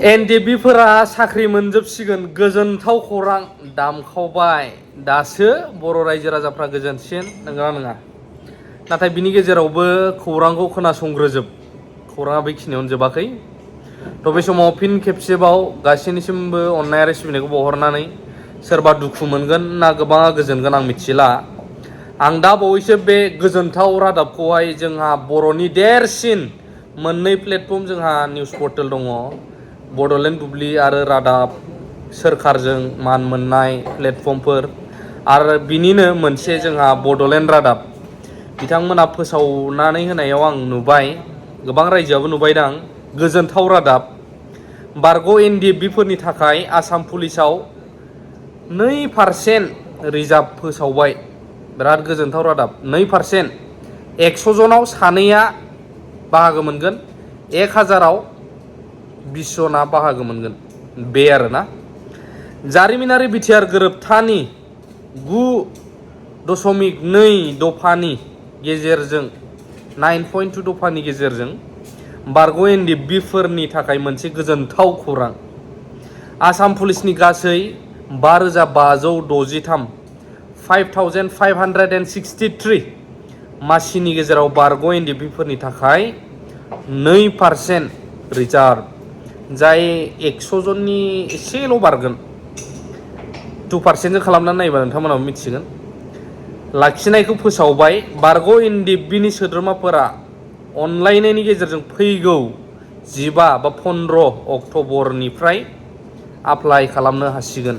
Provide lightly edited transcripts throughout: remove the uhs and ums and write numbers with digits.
एनडिएफबिफोरा साख्रि मोनजोबसिगोन गोजोनथाव खौरां दामखावबाय दासो बर' रायजो राजाफ्रा गोजोनसिन नंगौना नङा नाथाय बिनि गेजेरावबो खौरांखौ खोनासंग्रोजोब खौराङा बेखिनियावनो जोबाखै थ' बे समाव फिन खेबसेबाव गासैनिसिमबो अननाय आरो सिबिनायखौ बावहरनानै सोरबा दुखु मोनगोन ना गोबाङा गोजोनगोन आं मिथिला आं दा बावैसो बे गोजोनथाव रादाबखौहाय जोंहा बर'नि देरसिन मोननै प्लेटफर्म जोंहा निउस पर्टेल दङ बड'लेण्ड बुब्लि आरो रादाब सोरखारजों मान मोननाय प्लेटफर्मफोर आरो बिनिनो मोनसे जोंहा बड'लेण्ड रादाब बिथांमोना फोसावनानै होनायाव आं नुबाय गोबां रायजोआबो नुबायदां गोजोनथाव रादाब बारग' एनडिएफबिफोरनि थाखाय आसाम पुलिसाव 2% रिजार्भ फोसावबाय बिराद गोजोनथाव रादाब 2% 100 जनाव सानैया बाहागो मोनगोन 1000आव 20 जना बाहागो मोनगोन बे आरोना जारिमिनारि बिटिआर गोरोबथानि 9.2 दफानि गेजेरजों 9.2 दफानि गेजेरजों बारग' एनडिएफबिफोरनि थाखाय मोनसे गोजोनथाव खौरां आसाम पुलिसनि गासै 5563 5563 मासिनि गेजेराव बारग' एनडिएफबिफोरनि थाखाय 2% रिजार्भ जाय 100 जननि एसेल' बारगोन 2% जों खालामनानै नायोबा नोंथांमोनाबो मिथिगोन लाखिनायखौ फोसावबाय बारग' एनडिएफबिनि सोद्रोमाफोरा अनलायनायनि गेजेरजों फैगौ 15 बा 15 अक्ट'बरनिफ्राय एप्लाइ खालामनो हासिगोन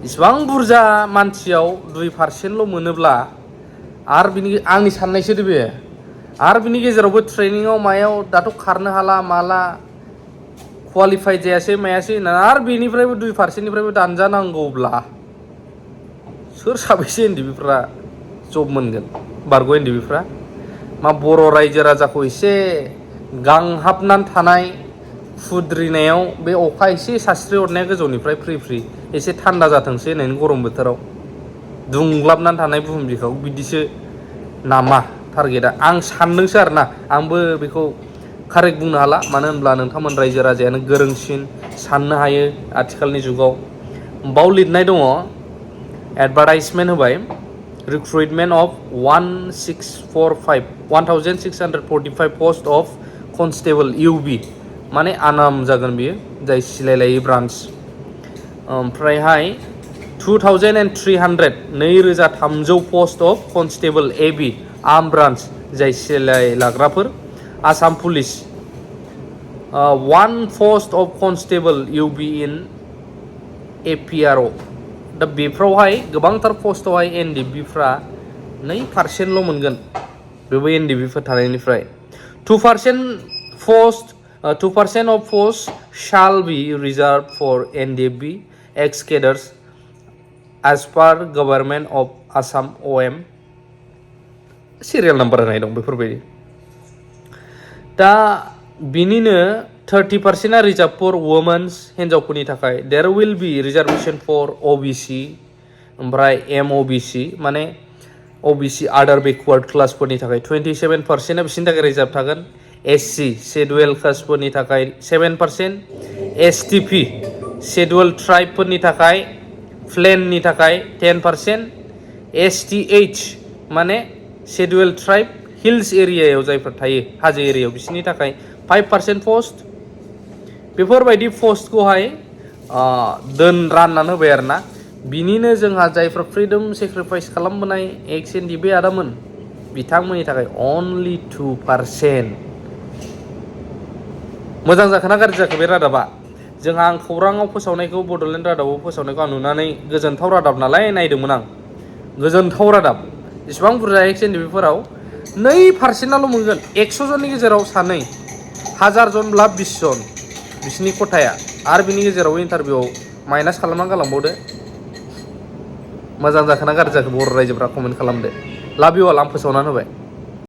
इसिबां बुरजा मानसियाव 2%ल' मोनोब्ला आरो बिनि आंनि साननायसो बे आरो बिनि गेजेरावबो ट्रेनिङाव मायाव दाथ' खारनो हाला माला क्वालिफाइ जायासै मायासै होननानै आरो बेनिफ्रायबो 2%निफ्रायबो दानजानांगौब्ला सोर साबैसे एनडिएफबिफ्रा जब मोनगोन बारग' एनडिएफबिफ्रा मा बर' रायजो राजाखौ एसे गांहाबनानै थानाय फुद्रिनायाव बे अखा एसे सास्रि हरनाया गोजौनिफ्राय फ्रि फ्रि एसे थान्दा जाथोंसै होननानै गरम बोथोराव दुंग्लाबनानै थानाय बुहुम बिखायाव बिदिसो नामा टारगेटआ आं सानदोंसो आरोना आंबो बेखौ कारेक्ट बुंनो हाला मानो होनब्ला नोंथांमोन रायजो राजायानो गोरोंसिन साननो हायो आथिखालनि जुगाव बाव लिरनाय दङ एडभार्टाइजमेन्ट होबाय recruitment of 1645 post of constable UB माने आनाम जागोन बियो जाय सिलायलायै ब्रान्स ओमफ्रायहाय 2300 post of constable AB arm branch जाय सिलाय लाग्राफोर Assam police 1 post of constable UB in APRO दा बेफ्रावहाय गोबांथार पोस्टआवहाय एनडिएफबिफ्रा 2%ल' मोनगोन बेबो एनडिएफबिफोर थानायनिफ्राय 2% of posts shall be reserved for NDFB ex-cadres as per Government of Assam OM serial number होनाय दं बेफोरबायदि दा बिनिनो 30% रिजार्भ फर वुमेन्स हिन्जावफोरनि थाखाय there will be reservation for OBC ओमफ्राय एमओबिसि माने ओबिसि आदार बेकवार्ड क्लासफोरनि थाखाय 27% बिसोरनि थाखाय रिजार्भ थागोन एससि शेड्युल कास्टफोरनि थाखाय 7% एसटिपि शेड्युल ट्राइबफोरनि थाखाय प्लेननि थाखाय 10% एसटिएच माने शेड्युल ट्राइब हिल्स एरियायाव जायफोर थायो हाजो एरियायाव बिसोरनि थाखाय 5% पोस्ट बेफोरबायदि पोस्टखौहाय राननानै होबाय आरोना बिनिनो जोंहा जायफोर फ्रिडम सेक्रिफाइस खालामबोनाय एक्स एनडिएफबि आदामोन बिथांमोननि थाखाय अनलि 2% मोजां जाखोना गाज्रि जाखो बे रादाबा जोंहा आं खौराङाव फोसावनायखौ बड'लेण्ड रादाबाव फोसावनायखौ आं नुनानै गोजोनथाव रादाब नालाय नायदोंमोन आं गोजोनथाव रादाब इसिबां बुरजा एक्स एनडिएफबिफोराव 2%आल' मोनगोन 100 जननि गेजेराव सानै 1000 जनब्ला 20 जन बिसिनि खथाया आरो बिनि गेजेराव इन्टारभिउआव माइनास खालामनानै गालांबावदो मोजां जाखोना गाज्रि जाखो बर' रायजोफ्रा कमेन्ट खालामदो लाभ इउ अल आं फोसावनानै होबाय।